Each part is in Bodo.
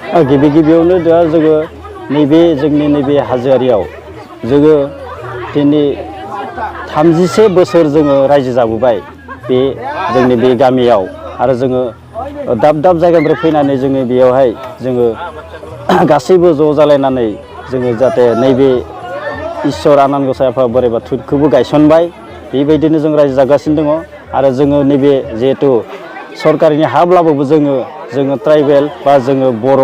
गिबि गिबियावनो दा जोङो नैबे जोंनि नैबे हाजोआरियाव जोङो दिनै 31 बोसोर जोङो रायजो जाबोबाय बे जोंनि बे गामियाव आरो जोङो दाब दाब जायगानिफ्राय फैनानै जोङो बेयावहाय जोङो गासैबो ज' जालायनानै जोङो जाहाथे नैबे इसोर आनान गसाइ आफा बोराइ बाथौखौबो गायसनबाय बेबायदिनो जों रायजो जागासिनो दङ आरो जोङो नैबे जिहेथु सरकारिनि हाब्लाबो जोङो ट्राइबेल बा जोङो बर'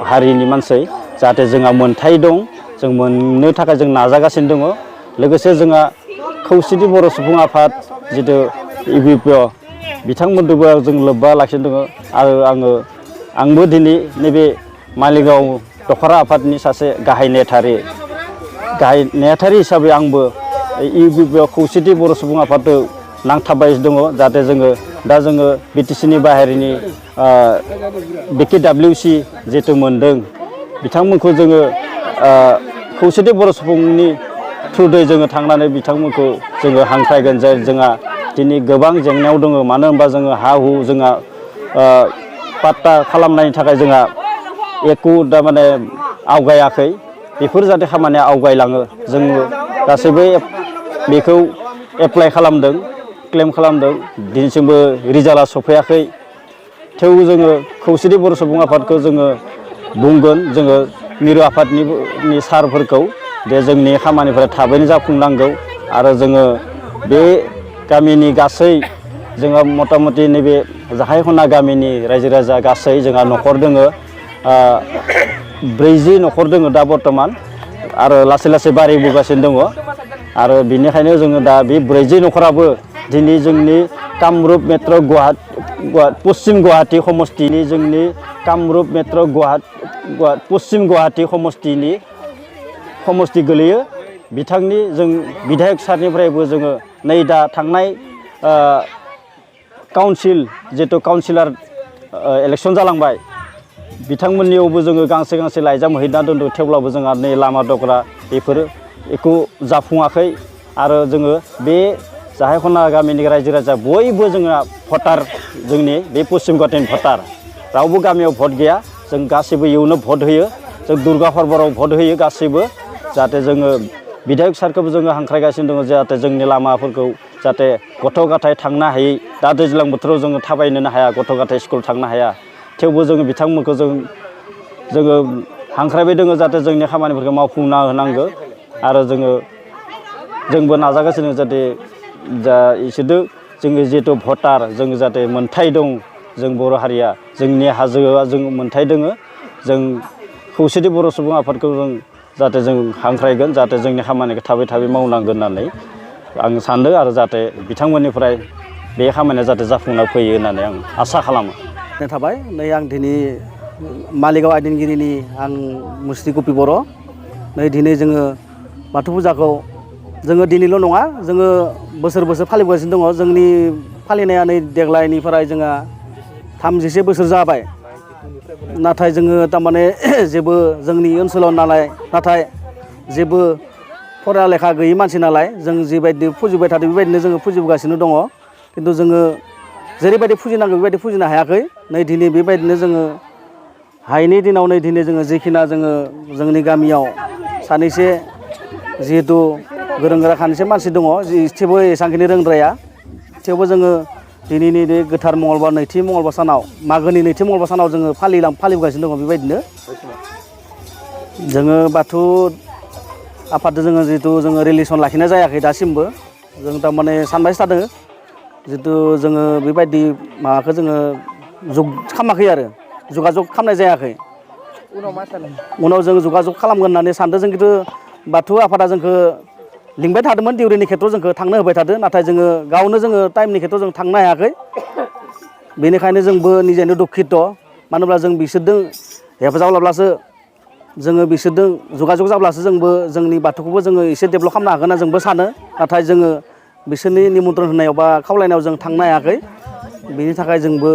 हारिनि मानसि जाहाथे जोंहा मोनथाय दं जों मोननो थाखाय जों नाजागासिनो दङ लोगोसे जोंहा खौसेथि बर' सुबुं आफाद जिथु इउपिपिअ बिथांमोनजोंबो जों लोब्बा लाखिनो दङ आरो आंबो दिनै नैबे मालिगाव दख'रा आफादनि सासे गाहाय नेहाथारि हिसाबै आंबो इउपिपिअ खौसेथि बर' सुबुं आफादजों नांथाबबाय दङ जाहाथे दा जोङो बिटिसिनि बाहेरनि BKWC जिहेथु मोनदों बिथांमोनखौ जोङो खौसेथि बर' सुबुंनि थ्रुयै जोङो थांनानै बिथांमोनखौ जोङो हांख्रायगोन जे जोंहा दिनै गोबां जेंनायाव दङ मानो होनबा जोङो हा हु जोंहा पाट्टा खालामनायनि थाखाय जोंहा एकु थारमाने आवगायाखै बेफोर जाहाथे खामानिया आवगायलाङो जोङो गासैबो बेखौ एप्लाइ खालामदों क्लेम खालामदों दिनैसिमबो रिजाल्टआ सफैयाखै थेवबो जोङो खौसेथि बर' सुबुं आफादखौ जोङो बुंगोन जोङो मिरु आफादनि सारफोरखौ दे जोंनि खामानिफोरा थाबैनो जाफुंनांगौ आरो जोङो बे गामिनि गासै जोंहा मथा मथि नैबे जाहाय खना गामिनि रायजो राजा गासै जोंहा न'खर दोङो 40 न'खर दोङो दा बर्थमान आरो लासै लासै बारायबोगासिनो दङ आरो बेनिखायनो जोङो दा बे 40 न'खराबो दिनै जोंनि कामरुप मेट्र' पश्चिम गुवाहाटी समष्टिनि जोंनि कामरुप मेट्र' पश्चिम गुवाहाटी समष्टि गोलैयो बिथांनि जों बिधायक सारनिफ्रायबो जोङो नै दा थांनाय जिहेथु काउन्सिलर इलेक्सन जालांबाय बिथांमोननियावबो जोङो गांसे गांसे लाइजाम हैना दोनदों थेवब्लाबो जोंहा नै लामा दग्रा बेफोरो बेखौ जाफुङाखै आरो जोङो बे जाहाय खना गामिनि रायजो राजा बयबो जोंहा भटार जोंनि बे पश्चिम गुवाहाटीनि भटार रावबो गामियाव भट गैया जों गासैबो इयावनो भट होयो जों दुर्गा हरबाराव भट होयो गासैबो जाहाथे जोङो बिधायक सारखौबो जोङो हांख्रायगासिनो दङ जाहाथे जोंनि लामाफोरखौ जाहाथे गथ' गथाय थांनो हायै दा दैज्लां बोथोराव जोङो थाबायनोनो हाया गथ' गथाय स्कुल थांनो हाया थेवबो जोङो बिथांमोनखौ जोङो हांख्रायबाय दङ जाहाथे जोंनि खामानिफोरखौ मावफुंना होनांगौ आरो जोंबो नाजागासिनो जाहाथे जा इसोरदो जोङो जिहेथु भटार जों जाहाथे मोनथाय दं जों बर' हारिया जोंनि हाजोआ जों मोनथाय दङ जों खौसेथि बर' सुबुं आफादखौ जों जाहाथे जों हांख्रायगोन जाहाथे जोंनि खामानिखौ थाबै मावनांगोन होननानै आं सान्दों आरो जाहाथे बिथांमोननिफ्राय बे खामानिया जाहाथे जाफुंना फैयो होननानै आं आसा खालामो थाबाय नै आं दिनै मालिगाव आइदिनगिरिनि आं मुस्रि गुपि बर' नै दिनै जोङो बाथौ फुजाखौ जोङो दिनैल' नङा जोङो बोसोर फालिबोगासिनो दङ जोंनि फालिनाया नै देग्लायनिफ्राय जोंहा 31 बोसोर जाबाय नाथाय जोङो थारमाने जेबो जोंनि ओनसोलाव नाथाय जेबो फरा लेखा गैयै मानसि नालाय जों जिबायदि फुजिबाय थादों बेबायदिनो जोङो फुजिबोगासिनो दङ खिन्थु जोङो जेरैबायदि फुजिनांगौ बेबायदि फुजिनो हायाखै नै दिनै बेबायदिनो जोङो हायैनि दिनाव नै दिनै जोङो जिखिना जोङो जोंनि गामियाव सानैसो जिहेथु गोरों गोरा खानैसो मानसि दङ थेवबो एसांखिनि रोंद्राया थेवबो जोङो दिनैनि बे गोथार मंगलबार नैथि मंगलबार सानाव मागोनि नैथि मंगलबार सानाव जोङो फालिबोगासिनो दङ बेबायदिनो जोङो बाथौ आफादजों जोङो जिहेतु जोङो रिलेसन लाखिनाय जायाखै दासिमबो जों थारमाने सानबायसो थादों जिहेतु जोङो बेबायदि माबाखौ जोङो खालामाखै आरो जगाजग खालामनाय जायाखै उनाव जों जगाजग खालामगोन होननानै सानदों जों खिन्थु बाथौ आफादा जोंखौ लिंबाय थादोंमोन दिउरिनि खेथ्रआव जोंखौ थांनो होबाय थादों नाथाय जोङो गावनो जोङो टाइमनि खेथ्रआव जों थांनो हायाखै बेनिखायनो जोंबो निजेनो दुखित मानो होनब्ला जों बिसोरजों हेफाजाब लाब्लासो जोङो बिसोरजों जगाजग जाब्लासो जोंबो जोंनि बाथौखौबो जोङो एसे डेभेलप खालामनो हागोन होनना जोंबो सानो नाथाय जोङो बिसोरनि निमन्त्रन होनायाव बा खावलायनायाव जों थांनो हायाखै बेनि थाखाय जोंबो